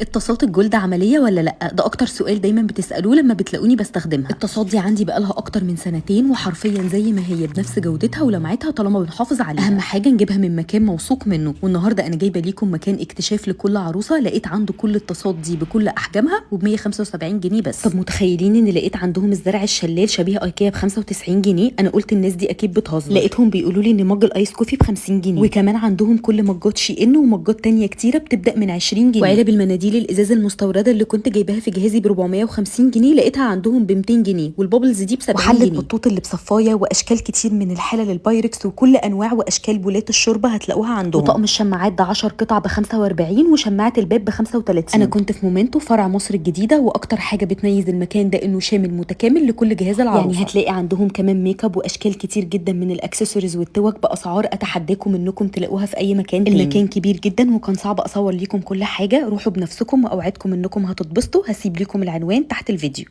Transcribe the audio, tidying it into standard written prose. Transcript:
الطاسات ال gold عملية ولا لا؟ ده اكتر سؤال دايما بتسالوه لما بتلاقوني بستخدمها. الطاسات دي عندي بقالها اكتر من سنتين، وحرفيا زي ما هي بنفس جودتها ولمعتها طالما بنحافظ عليها. اهم حاجة نجيبها من مكان موثوق منه. والنهارده انا جايبه ليكم مكان اكتشاف لكل عروسه، لقيت عنده كل الطاسات دي بكل احجامها وب 175 جنيه بس. طب متخيلين ان لقيت عندهم الزرع الشلال شبيه ايكيا ب 95 جنيه؟ انا قلت الناس دي اكيد بتهزر. لقيتهم بيقولوا لي ان mug ال ice coffee ب 50 جنيه، وكمان عندهم كل مجات شي ان ومجات تانية كتيرة بتبدا من 20 جنيه. وعلب المناديل الازاز المستورده اللي كنت جايباها في جهازي ب 450 جنيه لقيتها عندهم ب 200 جنيه، وال bubbles دي ب 70 وحلة جنيه. بطوط اللي بصفايه واشكال كتير من الحلل البايركس وكل انواع واشكال بولات الشوربة هتلاقوها عندهم. وطقم الشماعات ده 10 قطع ب 45 وشماعه الباب ب 35. انا كنت في مومنتو فرع مصر الجديده، واكتر حاجة بتميز المكان ده انه شامل متكامل لكل جهاز العروسة. يعني هتلاقي عندهم كمان ميك اب واشكال كتير جدا من الاكسسوارز والتوك باسعار اتحداكم انكم تلاقوها في اي مكان تاني. المكان كبير جدا وكان صعب اصور ليكم كل حاجة، روحوا بنفسكم واوعدكم انكم هتتبسطوا. هسيب لكم العنوان تحت الفيديو.